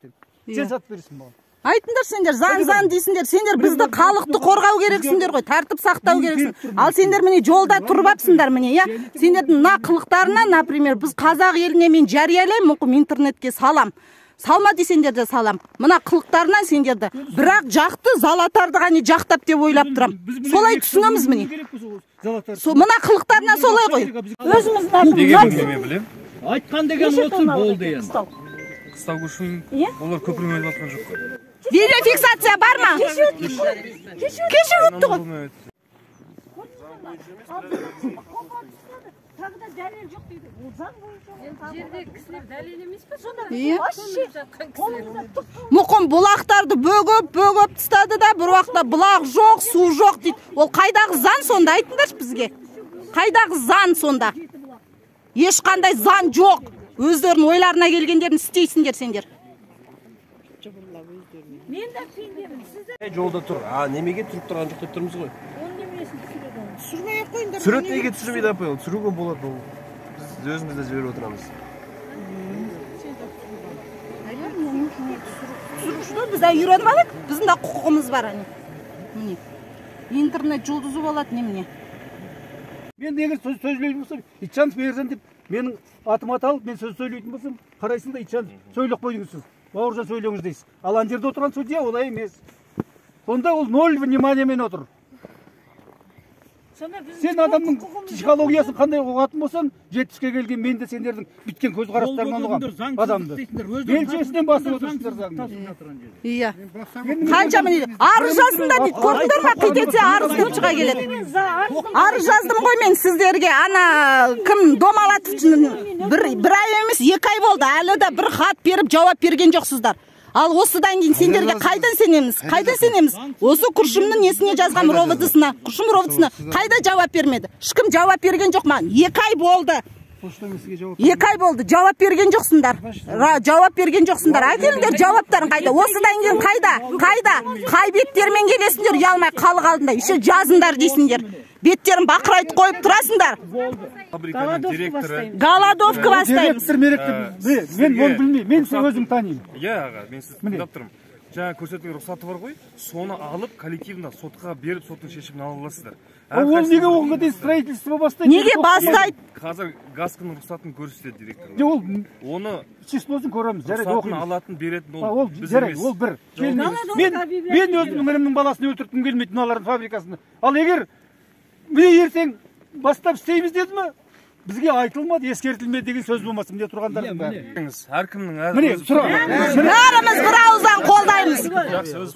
ертең. Сен сатып бересің маған. Айтыңдар сендер, заң заң дейсіңдер. Сендер бізді, халықты қорғау керексіңдер ғой, тәртіп сақтау керексің. Ал сендер, міне, жолда тұрып апсыңдар, міне, иә. Сендердің мына қылықтарына, например, біз қазақ еліне мен жариялаймын, мүмкін, интернетке салам. Салма десеңдер де салам. Мына қылықтарынан сендерді бірақ жақты Золотарды ғана жақтап деп ойлап тұрам. Солай түсінеміз, міне. Со мына қылықтарынан солай ғой. Өзіміздің Неге білмеймін, мен білемін. Айтқан деген болсын, болды енді. Қыстау көшін олар көпірмен өтіп жатқан жоқ қой. Видеофиксация бар ма? Кеше өтті ғой. Тағы да дәлел жоқ дейді. Ол заң бойынша. Жердегі кісілер дәлел емес пе сонда? Иә. Вообще қолымызда тұқ. Мұқым бұлақтарды бөгіп бөгіп тастады да, бір уақытта бұлақ жоқ, су жоқ дейді. Ол қайдағы заң сонда, айтыңдаршы бізге? Қайдағы заң сонда? Ешқандай заң жоқ. Өздерінің ойларына келгендерін істейсіңдер сендер. Мен де пендемін. Сіз де. Жолда тұр. А немеге тұрып тұрған жоқ деп тұрмыз ғой. Оның неменесін түсіреді оны? Түсірмей ақ қойыңдар. Сурет неге түсірмейді, апай? Ол түсіруге болады ол. Біз өзіміз де жіберіп отырамыз. Түсіруші біз де үйреніп алайық. Біздің де құқығымыз бар, әне. Міне. Интернет жұлдызы болады немене? Мен егер сөз сөйлейтін болсам, Итжанов Мейіржан деп менің атым аталып, мен сөз сөйлейтін болсам, қарайсың да, Итжанов сөйлеп қойдыңыз сіз. Бауыржан, сөйлеңіз дейсіз. Ал ана жерде отырған судья олай емес. Сонда ол ноль внимание мен отыр. Сонда біздің Сен адамның психологиясын қандай ұғатын болсаң, 70-ке келген мен де сендердің біткен көзқарастарынан ұғамын адамды. Белшесінен басып отырсыңдар заңды. Иә. Қанша, міне, арыз жаздым дейді. Көрдіңдер ма? Қит етсе, арыз деп шыға келеді. Арыз жаздым ғой мен сіздерге. Ана кім, Домалатов, бір ай емес, 2 ай болды. Әлі де бір хат беріп, жауап берген жоқсыздар. Ал осыдан кейін сендерге қайдан сенеміз? Қайдан сенеміз? Осы Күршімнің несіне жазғам, РОВД-сына, Күршім РОВД-сына қайда жауап бермеді? Ешкім жауап берген жоқ маған. 2 ай болды. 2 ай болды, жауап берген жоқсыңдар. Жауап берген жоқсыңдар. Әкеліңдер жауаптарын, қайда? Осыдан кейін қайда? Қайда? Қай беттермен келесіңдер ұялмай халық алдында? Еще жазыңдар дейсіңдер. Беттерін бақырайтып қойып тұрасыңдар. Фабриканың директоры. Голодовка бастаймыз. Директор меректор мен оны білмеймін. Мен сені өзім танимын. Иә, аға, мен сізді тыңдап тұрмын. Жаңа көрсетілген рұқсаты бар ғой, соны алып, коллективно сотқа беріп, соттың шешімін ала аласыздар. Ол неге оған дейін строительство бастайды? Неге бастайды? Қазір ГАСК-ның рұқсатын көрсетеді директор. Жоқ, ол Оны число сын көреміз. Жарайды, рұқсатын оқимыз. алатын, беретін ол ол біз жарайды, емес. Ол бір. Мен өзімнің інімнің баласын өлтірткім келмейді мыналардың фабрикасында. Ал егер міне ертең бастап істейміз деді ме? Бізге айтылмады, ескертілмеді деген сөз болмасын міне тұрғандардың бәрі. Әркімнің әр Міне, өз сұра. Бәріміз бір ауыздан қолдаймыз. Жақсы, өз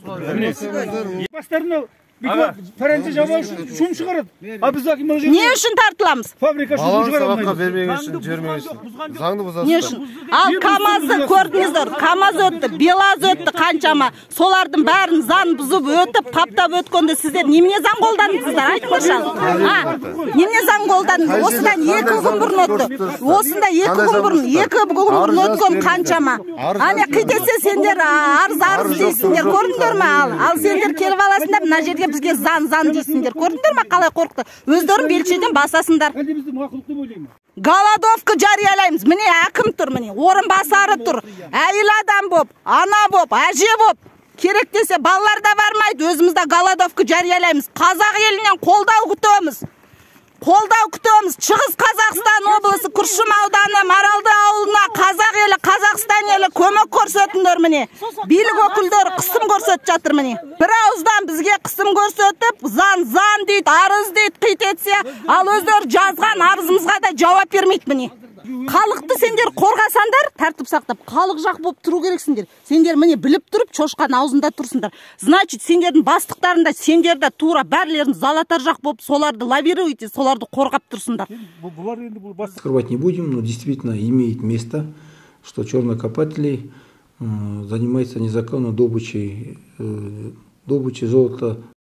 Бастарына бүйтіп пәренже жабу үшін шум шығарады. А біз мына жерде Не үшін тартыламыз? фабрика шум Баланы шығара сабаққа алмаймыз. бермеген үшін, жібермеген үшін. Заңды Не бұзасыздар. үшін? Ал КамАЗды көрдіңіздер, КамАЗ өтті, БелАЗ өтті қаншама. Солардың бәрін заң бұзып өтіп, таптап өткенде сіздер немене заң қолдандыңыздар? Айтыңдаршы. А, немене заң қолдандыңыз? Осыдан 2 күн бұрын өтті. Осында 2 күн бұрын, 2 күн бұрын өткен қаншама. Ане, қит етсе, сендер арыз, арыз дейсіңдер. Көрдіңдер ме? Ал сендер келіп аласыңдар, мына жерге бізге заң, заң дейсіңдер. Көрдіңдер ме, қалай қорықты? Өздерің белшеден басасыңдар. Әлде бізді мақұлық деп ойлаймын. Голодовка жариялаймыз. Міне, әкім тұр, міне, орынбасары тұр. Әйел адам боп, ана боп, әже боп. Керек десе, балалар да бармайды, өзіміз де голодовка жариялаймыз. Қазақ елінен қолдау күтеміз. Қолдау күтеміз. Шығыс Қазақстан облысы, Күршім ауданы, Маралды ауылына қазақ елі, Қазақстан елі, көмек көрсетіңдер, міне. Билік өкілдері қысым көрсетіп жатыр, міне. Бір ауыздан бізге қысым көрсетіп, заң, заң дейді, арыз дейді, қит етсе, ал өздері жазған арызымызға да жауап бермейді, міне. Халықты сендер қорғасаңдар, тәртіп сақтап, халық жақ болып тұру керексіңдер. Сендер, міне, біліп тұрып, шошқаның аузында тұрсыңдар. Значит, сендердің бастықтарың да, сендер де тура бәрлерің Золотар жақ болып, соларды лоббируете, соларды қорғап тұрсыңдар. Бұлар енді бұл бастық Скрывать не будем, но действительно имеет место, что чернокопатели занимаются незаконной добычей золота.